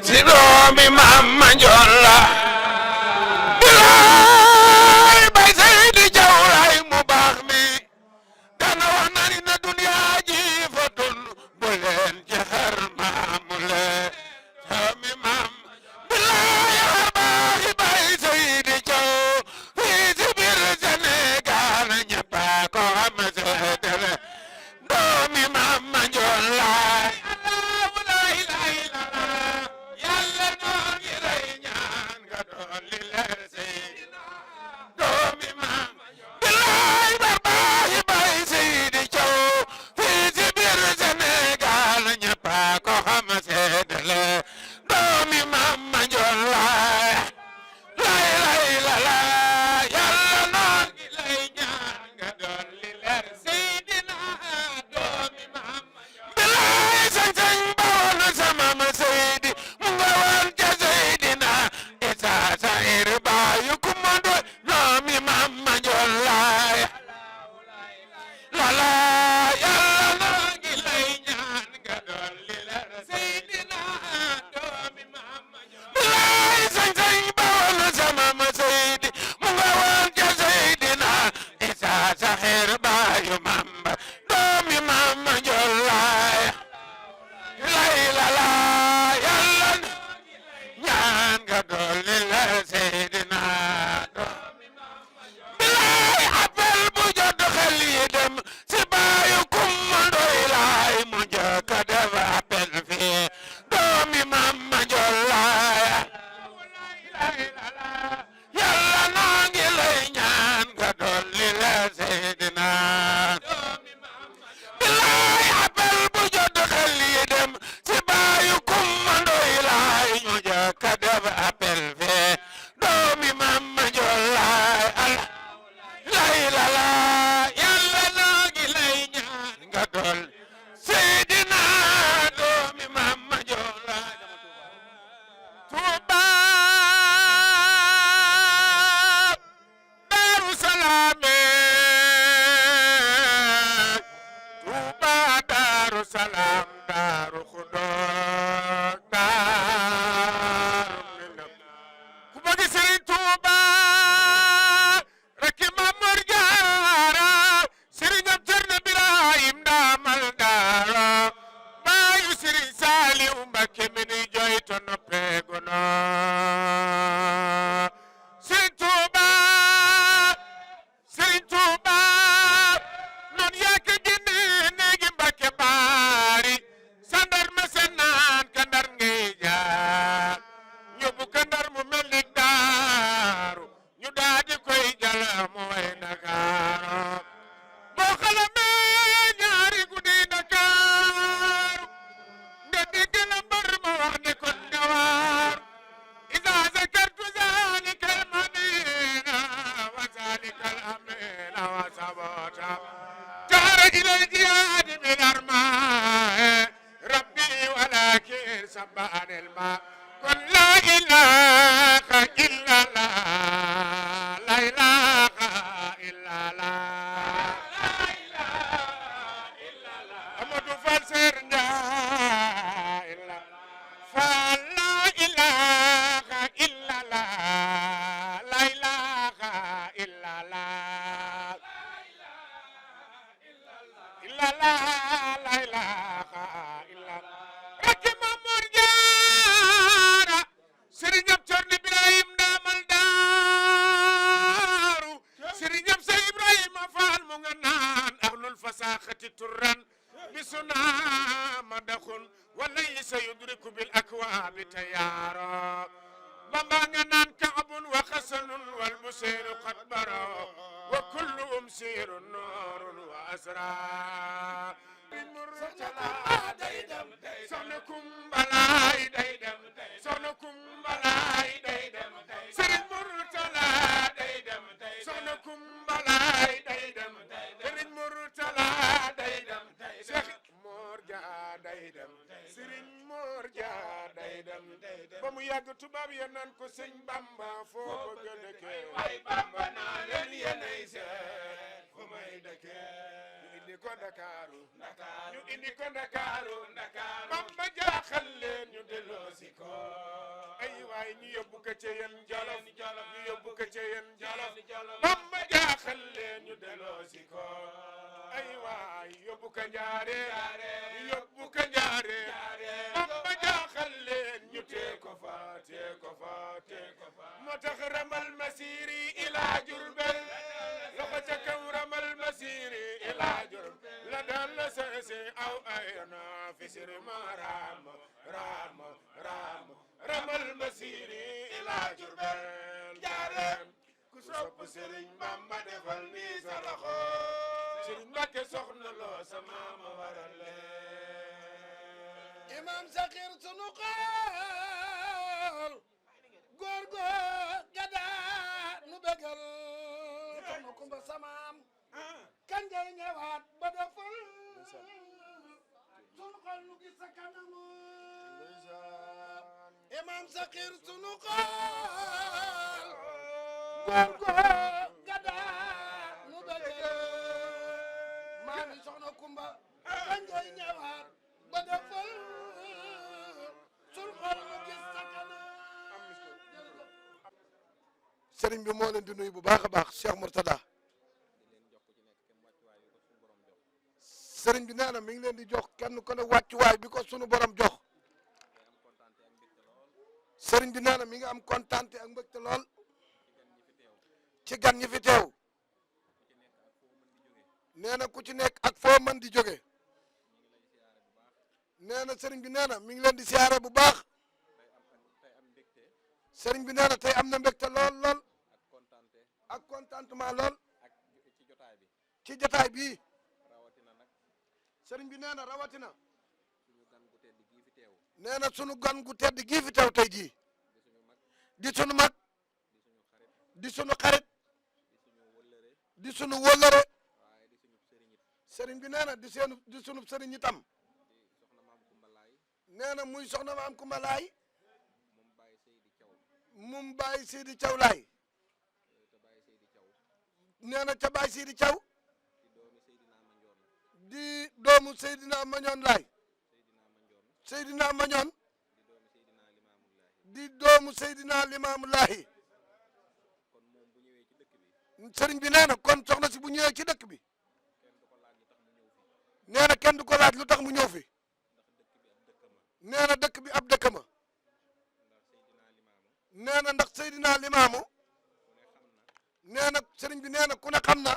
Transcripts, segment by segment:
si doomi maam ma njolla bilaay bay Seydi Jaw lay mu baax mi dana wax nani na duniya ji fotun bu leen ci xar maamu leen doomi maam bilaay xar baaxi bay Seydi Jaw fii si biir Sénégal ñëpp a ko xam seedele doomi maam ma njolla ba mu yàgg tubaab ya naan ko sëñ Bamba foo bëgg a dëkkee way Bamba naa leen yéenay seet fu may dëkkee ñu indi ko Ndakaaru ñu indi ko Ndakaaru Bamba jaaxal leen ñu delloosi ko waay ñu yóbbu ko ca yéen jolof ñu yóbbu ko ca yéen jolof Bamba jaaxal leen ñu delloosi ko ay waay yóbbu ko njaare yóbbu ko njaare Bamba jaaxal leen ñu tee ko fa moo tax ramal masiri ila Jurbel loxo ca kaw ramal masiri ila Jurbel la daan la seesi aw ayna fisir ma ramal masiri ila Jurbel jaareem ku sopp Sëriñ Bamba defal ni sa loxo Sëriñ Mbàkke soxna loo sa maama waral leen imam Saxiir sunu xool góor gada nu bégal sama kumba samaam kan ngay ñëwaat ba defal sunu xol nu gis sa kanam imam Saxiir sunu xool góor gada nu bégal maami soxna kumba kan ngay ñëwaat ba defal sunu xol nu gis sa kanam sëriñ bi moo leen di nuyu bu baax a baax Cheikh Mourtada sëriñ bi nee na mi ngi leen di jox kenn ku ne wàccuwaay bi ko sunu borom jox sëriñ bi nee na mi ngi am kontaan ak mbégte lool ci gan ñi fi teew nee na ku ci nekk ak foo mën di jóge nee na sëriñ bi nee na mi ngi leen di siyaare bu baax sëriñ bi nee na tey am na mbégte lool ak contentement lool ci jotaay bi sëriñ bi nee na rawatina nee na sunu gan gu tedd gii fi teew tey jii di sunu mag di sunu xarit di sunu wëllëre sëriñ bi nee na di sunu sëriñ itam nee na muy soxna maam Kumba Laay mum Baye Seydi Thiaw Laay nee na ca Baye Seydi Thiaw di doomu Seydina Mañoon Laay Seydina Mañoon di doomu Seydina Limaamu Laahi sëriñ bi nee na kon soxna si bu ñëwee ci dëkk bi nee na kenn du ko laaj lu tax mu ñëw fi nee na dëkk bi ab dëkk ma nee na ndax Seydina Limaamu nee na sëriñ bi nee na ku ne xam na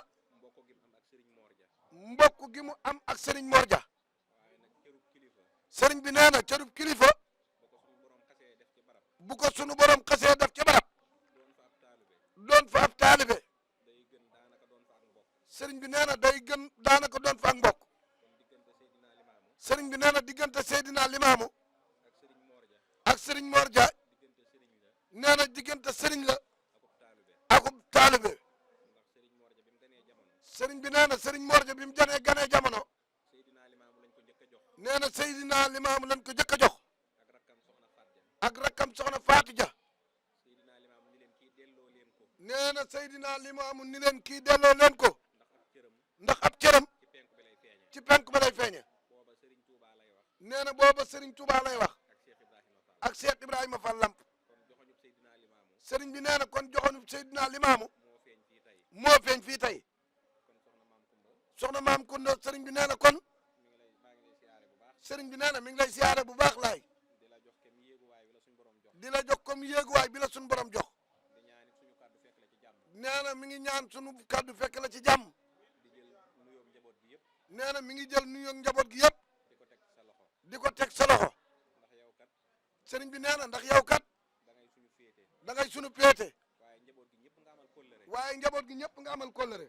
mbokk gi mu am ak sëriñ Morja sëriñ bi nee na cërub kilifa bu ko sunu borom xasee def ci barab doon fa ab taalibe sëriñ bi nee na day gën daanaka doon fa ak mbokk sëriñ bi nee na diggante Seydina Limaamu ak sëriñ Morja nee na diggante sëriñ la akub taalibe sëriñ bi nee na sëriñ Morja bi mu ganee jamono nee na Seydina Limaamu lañ ko jëkk a jox ak rakkam soxna Faatu Ja nee na Seydina Limaamu ni leen kii delloo leen ko ndax ab cëram ci penk ba lay feeñe nee na booba Serigne Touba lay wax ak Cheikh Ibrahima Fall Lamp Serigne bi nee na kon joxoonu Seydina Limaamu moo feeñ fii tey soxna maam Kounda Serigne bi nee na kon Serigne bi nee na mi ngi lay siyaare bu baax laay di la jox comme yéeguwaay bi la suñu borom jox nee na mi ngi ñaan sunu kàddu fekk la ci jàmm nee na mi ngi jël nuyoo njaboot gi yëpp di ko teg sa loxo sëriñ bi nee na ndax yow kat da ngay sunu péete waaye njaboot gi ñëpp nga amal kóllëre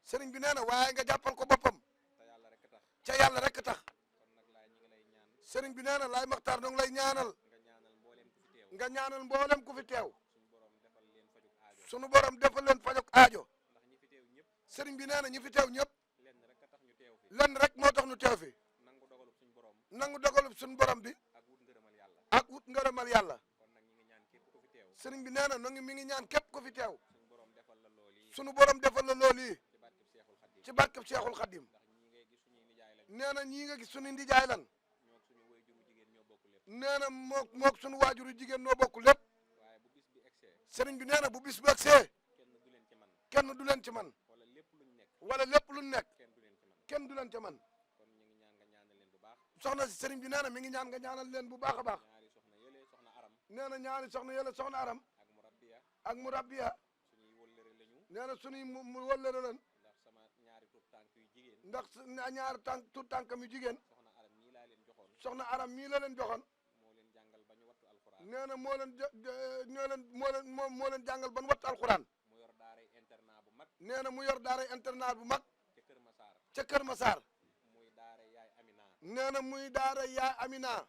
sëriñ bi nee na waaye nga jàppal ko boppam ca yàlla rek tax sëriñ bi nee na laay maxtaar dong lay ñaanal nga ñaanal mboolem ku fi teew sunu borom defal leen fajok aajo sëriñ bi nee na ñi fi teew ñëpp lenn rek moo tax ñu teew fi nangu dogalub suñu borom bi ak wut ngërëmal yàlla sëriñ bi nee na mi ngi ñaan képp ku fi teew sunu borom defal la loolu yi ci barkeb Seexul Xadim nee na ñii nga gis suñu ndijaay lan nee na mook sunu waajuru jigéen noo bokk lépp. waaye bu bis bi egsee. sëriñ bi nee na bu bis bi egsee. kenn du leen ci man. kenn du leen ci man. wala lépp luñ nekk. wala lépp luñ nekk. kenn du leen ci man. kenn du leen ci man. kon ñu ngi ñaan nga ñaanal leen bu baax. soxna si sëriñ bi nee na mi ngi ñaan nga ñaanal leen bu baax a baax. ñaari soxna yële soxna aram. nee na ñaari soxna yële soxna aram. ak murabbiya. ak murabbiya. suñuy wëllëre lañu. nee na suñuy mu wëllëre leen. ndax sama ñaari tuut tànk yu jigéen. ndax ñaari tuut tànkam yu jigéen. soxna aram mii laa leen joxoon. soxna aram mii la leen joxoon. moo leen jàngal ba ñu wattu alxuraan. nee na moo leen jàngal ban wattu alxuraan. mu yor daaray internat bu mag. nee na mu yor daaray internat bu mag. ca Kër Masaar. ca Kër Masaar. muy daaray yaay Amina. nee na muy daaray yaay Amina.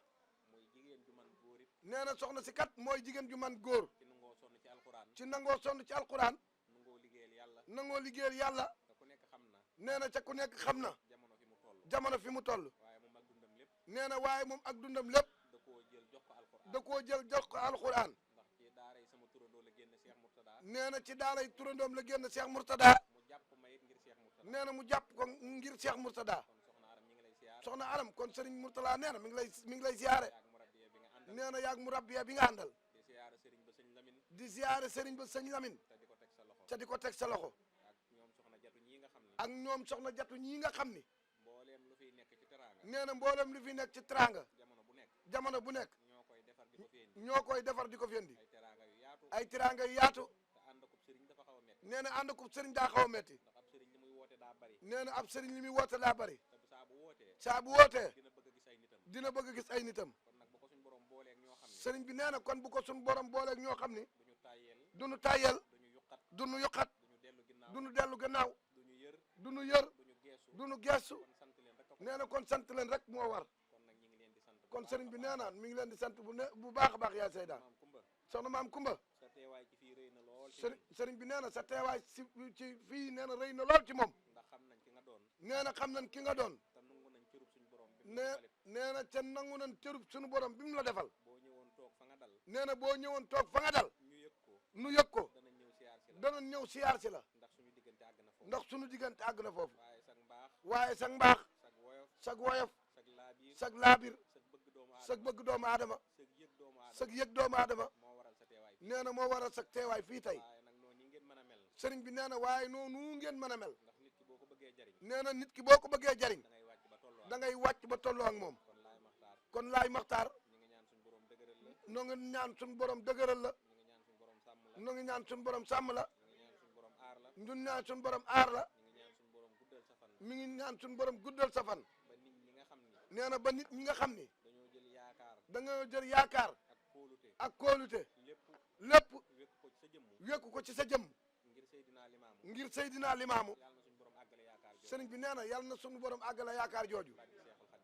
muy jigéen ju man góor it. nee na soxna si kat mooy jigéen ju man góor. ci nangoo sonn ci alxuraan. ci nangoo sonn ci alxuraan. nangoo liggéeyal yàlla. nangoo liggéeyal yàlla. te ku nekk xam na. nee na ca ku nekk xam na. jamono fi mu toll. jamono fi mu toll. waaye moom ak dundam lépp. nee na waaye moom ak dundam lépp. da koo jël jox ko alxuraan. da koo jël jox ko alxuraan. ndax ci daaray sama turandoo la génn Cheikh Mourtada. nee na ci daaray turandoom la génn Cheikh Mourtada. mu jàpp ma it ngir Cheikh Mourtada. nee na mu jàpp ko ngir Cheikh Mourtada. kon soxna aram ñi ngi lay siyaar. soxna aram kon Serigne Mourtala nee na mi ngi lay siyaare. yaag murabbiya bi nga àndal. nee na yaag mu rabbiya bi nga àndal. di siyaare sëriñ ba sëñ Lamin. di siyaare Serigne ba sëñ Lamine. te di ko teg sa loxo. ca di ko teg sa loxo. ak ñoom soxna jatu ñii nga xam ni. ak ñoom soxna jatu ñii nga xam ni. mbooleem lu fiy nekk ci teraanga. nee na mboolem lu fi nekk ci teraanga. jamono bu nekk. jamono bu nekk. ñoo koy defar di ko fi indi. ñoo koy defar di ko fi indi. ay teraanga yu yaatu. ay teraanga yu yaatu. te ànd akub sëriñ dafa xaw a metti. nee na ànd ko sëriñ daa xaw a metti. ndax ab sëriñ li muy woote daa bari. nee na ab sëriñ li muy woote daa bari. te bu saa bu wootee. saa bu wootee. dina bëgg a gis ay nitam. dina bëgg a gis ay nitam. kon nag bu ko suñ borom booleeg ñoo xam ne. sëriñ bi nee na kon bu ko suñ borom booleeg ñoo xam ni. duñu tàyyeel. duñu tàyyel. duñu yuqat. duñu yuqat. duñu dellu ginnaaw. duñu dellu gannaaw. duñu yër. duñu yër. duñu geesu. duñu gestu. kon sant leen rek a ko. nee na kon sant leen rek moo war. kon nag ñi ngi leen di sant. kon sëriñ bi nee naan mi ngi leen di sant bu baax a baax yaa Seyda. maam Kumba. soxna maam Kumba. sa teewaay ci fii rëy na lool. sëriñ bi nee na sa teewaay ci fii nee na rëy na lool ci moom. ndax xam nañ ki nga doon. nee na xam nañ ki nga doon. te nangu nañ cërub suñu borom. nee na ca nangu nañ cërub suñu borom bi mu la defal. boo ñëwoon toog fa nga dal. nee na boo ñëwoon toog fa nga dal. ñu yëg ko. nu yëg ko. danañ ñëw siyaar si la. danañ ñëw siyaar si la. ndax suñu diggante àgg na foofu. ndax suñu diggante àgg na foofu. waaye sag mbaax. waaye sag mbaax. sag woyof. sag woyof. sag laabiir. sag laabir. sag bëgg doomu aadama. sag bëgg doomu aadama. sag yëg doomu aadama. sag yëg doomu aadama. moo waral sa teewaay. nee na moo waral sa teewaay fii tey. waaye nag noonu ngeen mën a mel. sëriñ bi nee na waaye noonu ngeen mën a mel. ndax nit ki boo ko bëggee jariñ. nee na nit ki boo ko bëggee jariñ. da ngay wàcc ba tolloo da ngay wàcc ba tolloo ak moom. kon laay maxtaar. ñu ngi ñaan suñu borom dëgëral la. noo ngi ñaan suñu borom dëgëral la. ñu ngi ñaan suñu borom sàmm la. noo ngi ñaan suñu borom sàmm la. ñu ngi ñaan suñu borom aar la. mi ngi ñaan suñu borom guddal sa fan. ba nit ñi nga xam ni. nee na ba nit ñi nga xam ni. dañoo jël yaakaar. dañoo jël yaakaar. ak kóolute. lépp wékk ko ci sa jëmm. wékku ko ci sa jëmm. ngir Seydina Limaamu. ngir Seydina Limaamu. yàlla na suñu borom àggale yaakaar jooju. sëriñ bi nee na yàlla na suñu borom àggale yaakaar jooju.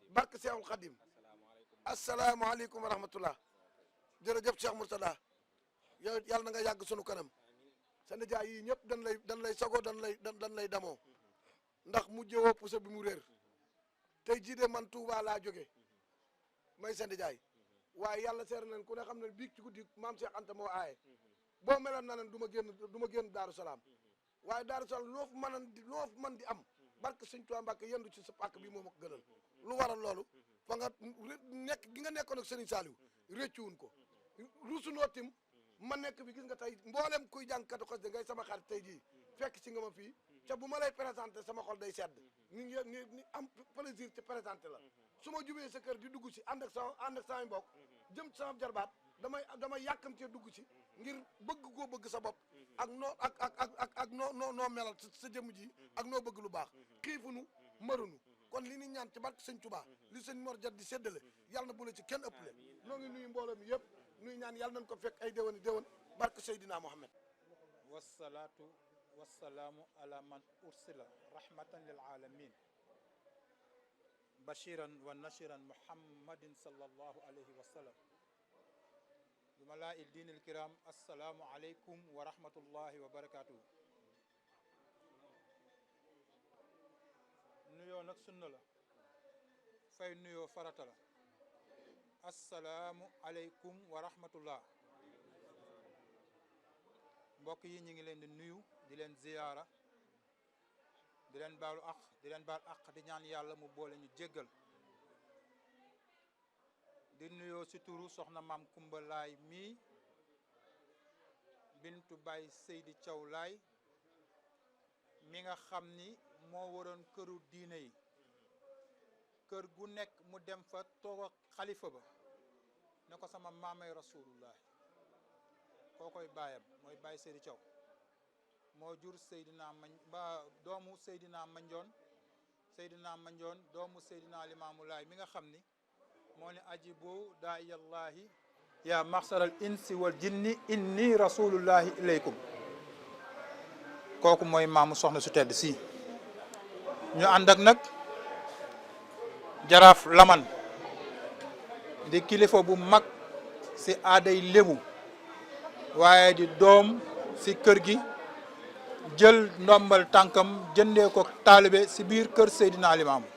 barke Seexul Xadim. barke Seexul Xadim. asalaamaaleykum wa rahmatullah. jërëjëf Cheikh Mourtada. yow yàlla na nga yàgg sunu kanam. sa nijaay yii ñëpp dañ lay sago dañ lay damoo. ndax mu jëwoo puso bi mu réer. tey jii de man Touba laa jóge may sa nijaay. waaye yàlla seer nañ ku ne xam ne biig ci guddi maam Cheikh Anta moo aaye. boo meloon na leen du ma génn Daaru Salaam. waaye Daaru Salaam loo fu mën di am. barke Sëñ Tuubaa Mbàkke yendu ci sa pàkk bi moom ak gënal. lu waral loolu. fa nga nekk gi nga nekkoon ak Serigne Saliou. réccuwun ko. rusunoo tim ma nekk bi gis nga tey mboolem kuy jàngkatu xas de ngay sama xarit tey jii. fekk si nga ma fii. ca bu ma lay présenté sama xol day sedd. ni am plaisir ci présenté la. su ma jubee sa kër di dugg si ànd ak sama mbokk. jëm ci sama jarbaat damay yàkkamtee dugg si. ngir bëgg koo bëgg sa bopp. ak noo melal sa jëmm ji. ak noo bëgg lu baax. xiifunu marunu kon li ni ñaan ci barke Sëñ Tuubaa li sëñ Mor Jat di séddale yàlla na bu la ci kenn ëppale. noo ngi nuyu mbooloo mi yëpp nuyu ñaan yàlla nañ ko fekk ay déwéni déwén barke Seydina Muhammad. wasalaatu wasalaamu ala man ursila rahmatan lil alamin bashiran wa nashiran muhammadin sallallahu alayhi wa sallam jumalaa il diin il kiram assalaamu aleykum wa rahmatullahi wa barakatuh. nuyoo nag sunna la fay nuyoo farata la assalaamu aleykum wa rahmatullah. mbokk yi ñu ngi leen di nuyu di leen ziyaara di leen baalu ak di ñaan yàlla mu boole ñu jéggal di nuyoo si turu soxna maam Kumba Laay mii bintu Baay Seydi Thiaw Laay mi nga xam ni moo waroon këru diine yi kër gu nekk mu dem fa toog ak xalifa ba ne ko sama maamay rasulullah kookoy baayam mooy Baay Seydi Thiaw moo jur Seydina doomu Seydina Mandione doomu Seydina Limaamu Laay mi nga xam ni moo ne ajibu daa'iyallahi ya maxsaral insi wal jinni inni rasulullahi ilaykum kooku mooy maamu soxna su tedd si ñu ànd ak nag jaraaf laman di kilifa bu mag si aaday lébu waaye di doom si kër gi jël ndombal tànkam jëndee ko taalibe si biir kër Seydina Limaamu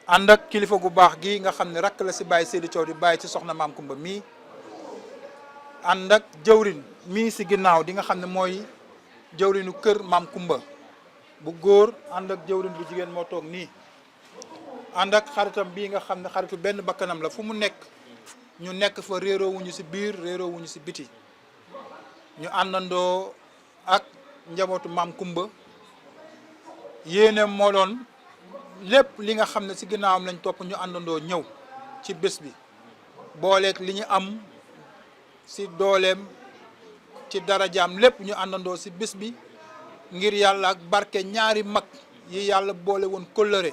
ànd ak kilifa gu baax gi nga xam ne rakk la si Baay Seydi Thiaw di bàyyi ci soxna maam Kumba mii ànd ak jëwrin mii si ginnaaw di nga xam ne mooy jëwrinu kër maam Kumba bu góor ànd ak jëwrin bu jigéen moo toog nii ànd ak xaritam bii nga xam ne xaritu benn bakkanam la fu mu nekk ñu nekk fa réeroo wuñu si biir réeroo wuñu si biti ñu àndandoo ak njabootu maam Kumba yéene moo doon lépp li nga xam ne si ginnaawam lañ topp ñu àndandoo ñëw ci bés bi booleeg li ñu am si dooleem ci darajaam lépp ñu àndandoo si bés bi ngir yàlla ak barke ñaari mag yi yàlla boole woon kóllëre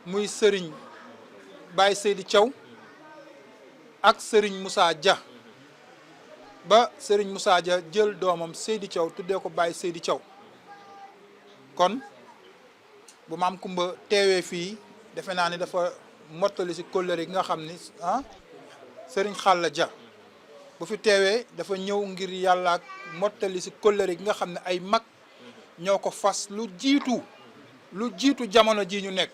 muy sëriñ Baay Seydi Thiaw ak sëriñ Moussa Dia ba sëriñ Moussa Dia jël doomam Seydi Thiaw tuddee ko Baay Seydi Thiaw kon bu maam Kumba teewee fii defe naa ni dafa mottali si kóllëre gi nga xam ni sëriñ Xalla Dia bu fi teewee dafa ñëw ngir yàlla ak mottali si kóllëre gi nga xam ne ay mag ñoo ko fas lu jiitu jamono ji ñu nekk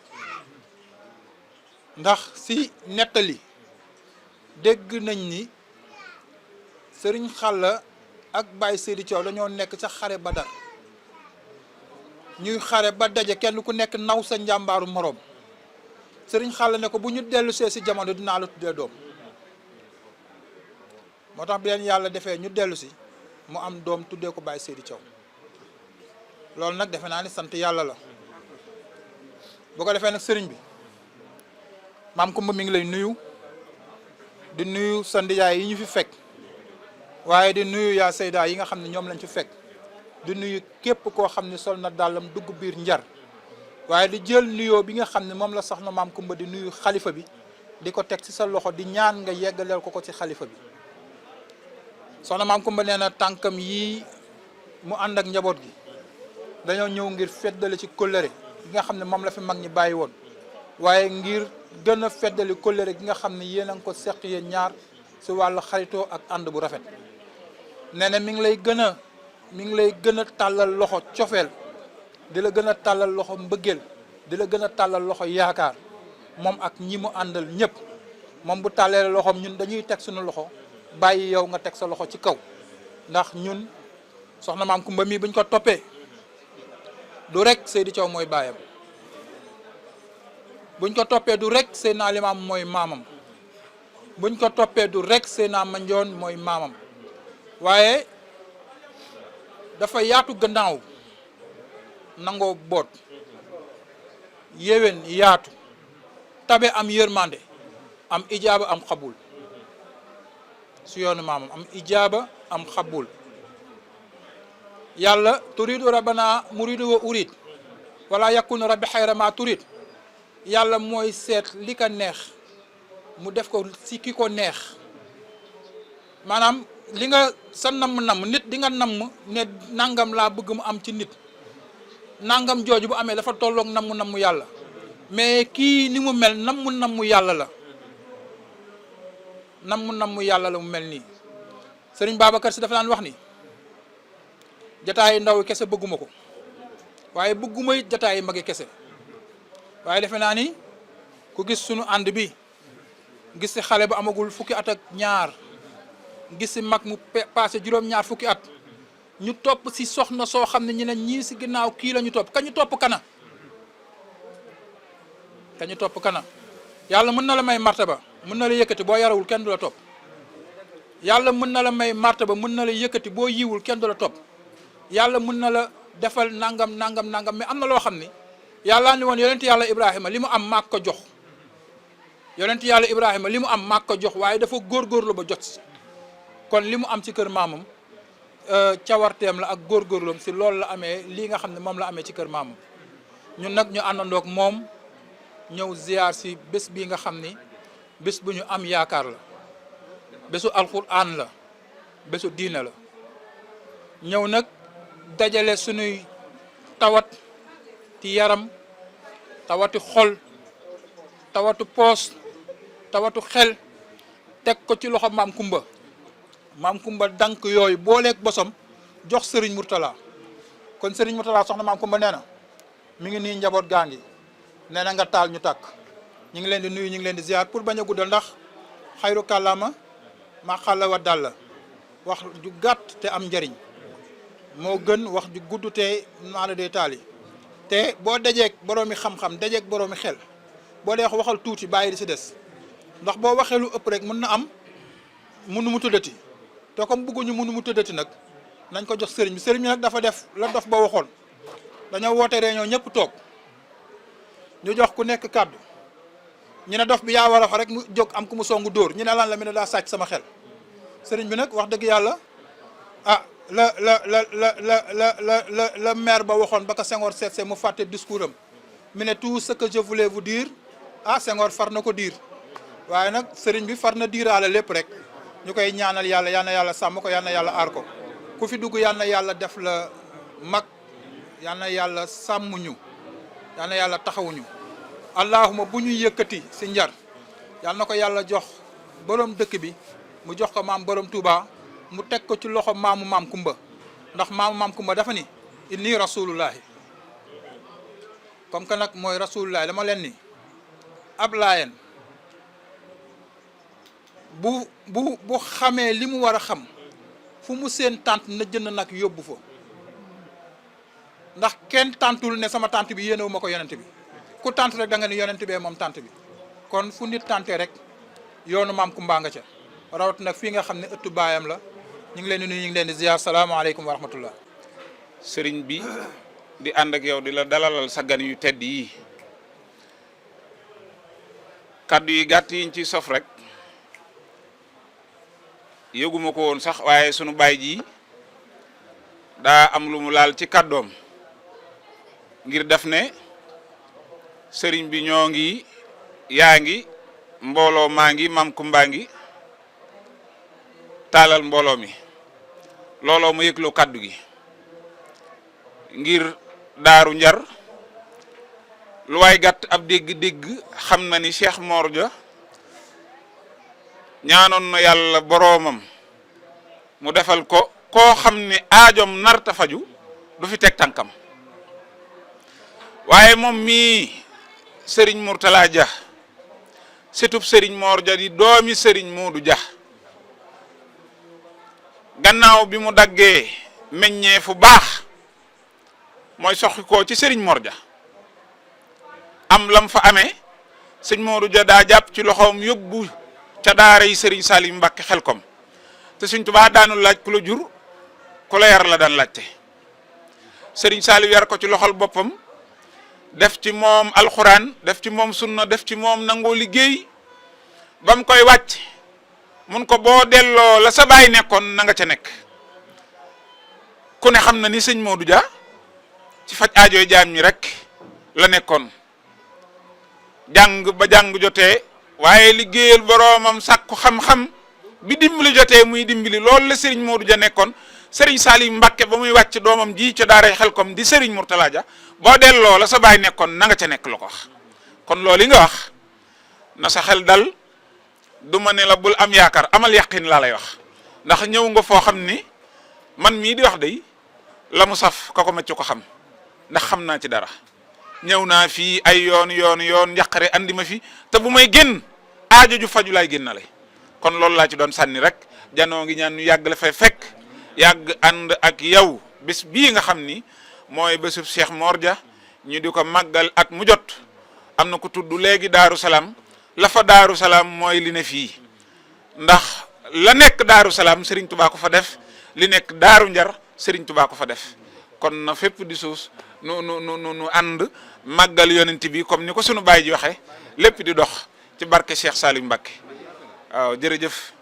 ndax si nettali dégg nañ ni sëriñ Xalla ak Baay Seydi Thiaw dañoo nekk ca xare Badar ñuy xare ba daje kenn ku nekk naw sa njàmbaaru moroom sëriñ Xalla ne ko bu ñu dellu see si jamono dinaa la tuddee doom moo tax bi leen yàlla defee ñu dellu si mu am doom tuddee ko Baay Seydi Thiaw loolu nag defe naa ni sant yàlla la bu ko defee nag sëriñ bi maam Kumba mi ngi lay nuyu di nuyu sa ndijaay yi ñu fi fekk waaye di nuyu yaa Seyda yi nga xam ne ñoom lañ fi fekk di nuyu képp koo xam ne sol na dàllam dugg biir njar waaye di jël nuyoo bi nga xam ne moom la soxna maam Kumba di nuyu xalifa bi di ko teg ci sa loxo di ñaan nga yeggaleel ko ci xalifa bi soxna maam Kumba nee na tànkam yii mu ànd ak njaboot gi dañoo ñëw ngir feddali ci kóllëre gi nga xam ne moom la fi mag ñi bàyyi woon waaye ngir gën a feddali kóllëre gi nga xam ne yéen a ngi ko seq yéen ñaar si wàllu xaritoo ak ànd bu rafet nee na mi ngi lay gën a tàllal loxo cofeel di la gën a tàllal loxo mbëggeel di la gën a tàllal loxo yaakaar moom ak ñi mu àndal ñëpp moom bu tàllee loxoom ñun dañuy teg suñu loxo bàyyi yow nga teg sa loxo ci kaw ndax ñun soxna maam Kumba mii buñ ko toppee du rek Seydi Thiaw mooy baayam buñ ko toppee du rek Seydina Limaam mooy maamam buñ ko toppee du rek Seydina Mandione mooy maamam waaye dafa yaatu gannaaw nangoo boot yéwén yaatu tabe am yërmande am ijaaba am xabul su yoonu maamam am ijaaba am xabul yàlla turidu rabbana muridu wa urid wala yakunu rabbi xayra ma turid yàlla mooy seet li ko neex mu def ko si ki ko neex maanaam li nga sa namm nit di nga namm ne nangam laa bëgg mu am ci nit nangam jooju bu amee dafa tolloog namm yàlla mais kii ni mu mel namm yàlla la namm yàlla la mu mel nii sëriñ Babacar Si dafa daan wax ni jataay ndaw kese bëgguma ko waaye bëgguma it jataay magi kese waaye defe naa ni ku gis sunu ànd bi gis si xale bu amagul fukki at ak ñaar gis si mag mu passé juróom-ñaar fukki at ñu topp si soxna soo xam ne ñu ne ñii si ginnaaw kii la ñu topp kañu topp kana yàlla mën na la may martaba mën na la yëkkati boo yarawul kenn du la topp yàlla mën na la may martaba mën na la yëkkati boo yiwul kenn du la topp yàlla mën na la defal nangam nangam nangam mais am na loo xam ni yàlla ni woon yonent yàlla Ibrahima li mu am maag ko jox yonent yàlla Ibrahima li mu am maag ko jox waaye dafa góorgóorlu ba jot si kon li mu am ci kër maamam cawarteem la ak góorgóorloom si loolu la amee lii nga xam ne moom la amee ci kër maamam ñun nag ñu àndandoog moom ñëw ziar si bés bii nga xam ni bés bu ñu am yaakaar la bésu alquran la bésu diina la ñëw nag dajale sunuy tawat ci yaram tawatu xol tawatu poos tawatu xel teg ko ci loxo maam Kumba dank yooyu booleeg bosom jox Serigne Mourtala kon Serigne Mourtala soxna maam Kumba nee na mi ngi nii njaboot gaa ngi nee na nga taal ñu tàkk ñu ngi leen di nuyu ñu ngi leen di ziar pour bañ a guddal ndax xayru kàllaama ma xàlla wa dal la wax ju gàtt te am njëriñ moo gën wax ju gudd te maana dee taal yi te boo dajeeg boroomi xam-xam dajeeg boroomi xel boo dee waxal tuuti bàyyi di si des ndax boo waxee lu ëpp rek mën na am mënu mu tuddati te comme bëgguñu mënu mu tuddati nag nañ ko jox sëriñ bi nag dafa def la dof ba waxoon dañoo woote réunion ñëpp toog ñu jox ku nekk kàddu ñu ne dof bi yaa war a wax rek mu jóg am ku mu songu dóor ñu ne lan la mi ne daa sàcc sama xel sëriñ bi nag wax dëgg yàlla ah la maire ba waxoon ba ko Senghor seetse mu fàtte discours am mi ne tout ce que je voulais vous dire ah Senghor far na ko diir waaye nag sëriñ bi far na diiraale lépp rek ñu koy ñaanal yàlla yal na yàlla sàmm ko yal na yàlla aar ko ku fi dugg yal na yàlla def la mag yal na yàlla sàmm ñu yal na yàlla taxawuñu allahuma bu ñu yëkkati si njar yal na ko yàlla jox borom dëkk bi mu jox ko maam borom Touba mu teg ko ci loxo maamu maam Kumba ndax maamu maam Kumba dafa ni inni rasulullahi comme que nag mooy rasulullahi dama leen ni ab laayeen bu xamee li mu war a xam fu mu seen tànt na jënd nag yóbbu fa ndax kenn tàntul ne sama tànt bi yéenewu ma ko yonent bi ku tànt rek da nga ni yonent bee moom tànt bi kon fu nit tàntee rek yoonu maam Kumba nga ca rawat nag fii nga xam ne ëttu baayam la ñu ngi leen di nuyu ñu ngi leen di ziar salaamaaleykum wa rahmatullah sëriñ bi di ànd ak yow di la dalalal sa gan yu tedd yi kaddu yi gàtt yiñ ci sof rek yëguma ko woon sax waaye sunu baay ji daa am lu mu laal ci kàddoom ngir def ne sëriñ bi ñoo ngi yaa ngi mbooloo maa ngi maam Kumba ngi taalal mbooloo mi looloo ma yëgloo kàddu gi ngir daaru njar lu waay gàtt ab dégg-dégg xam na ni Cheikh Mor Dia ñaanoon na yàlla boroomam mu defal ko koo xam ne aajom narta faju du fi teg tànkam waaye moom mii Serigne Mourtala Dia setub Serigne Mor Dia di doomi Serigne Modou Dia gannaaw bi mu daggee meññee fu baax mooy soxi ko ci Serigne Mor Dia am lam fa amee sëñ Modou Dia daa jàpp ci loxoom yóbbu ca daara yi Serigne Salim Mbacke Xelkom te Sëñ Tuubaa daanul laaj ku la jur ku la yar la daan laajte Serigne Salim yar ko ci loxol boppam def ci moom alxuraan def ci moom sunna def ci moom nangoo liggéey ba mu koy wàcc mun ko boo delloo la sa baay nekkoon na nga ca nekk ku ne xam na ni sëñ Modou Dia ci faj aajooy jaam ñi rek la nekkoon jàng ba jàng jotee waaye liggéeyal boroomam sàkku xam-xam bi dimbali jotee muy dimbali loolu la Serigne Modou Dia nekkoon Serigne Salim Mbacke ba muy wàcc doomam ji ca daaray Xelkom di Serigne Mourtala Dia boo delloo la sa baay nekkoon na nga ca nekk la ko wax kon loolu yi nga wax na sa xel dal du ma ne la bul am yaakaar amal yaqin laa lay wax ndax ñëw nga foo xam ni man mii di wax day la mu saf ka ko macc ko xam ndax xam naa ci dara ñëw naa fii ay yoon njaqare andi ma fi te bu may génn aajo ju faju laay génnale kon loolu laa ci doon sànni rek janoo ngi ñaan ñu yàgg la fay fekk yàgg ànd ak yow bés bii nga xam ni mooy bésub Cheikh Mor Dia ñu di ko màggal at mu jot am na ko tudd léegi Daaru Salaam la fa Daaru Salaam mooy li ne fii ndax la nekk Daaru Salaam Serigne Touba ko fa def li nekk Daaru Njar Serigne Touba ko fa def kon na fépp di suus nu ànd màggal yonent bi comme ni ko sunu baay ji waxee lépp di dox ci barke Cheikh Salim Mbacké waaw jërëjëf.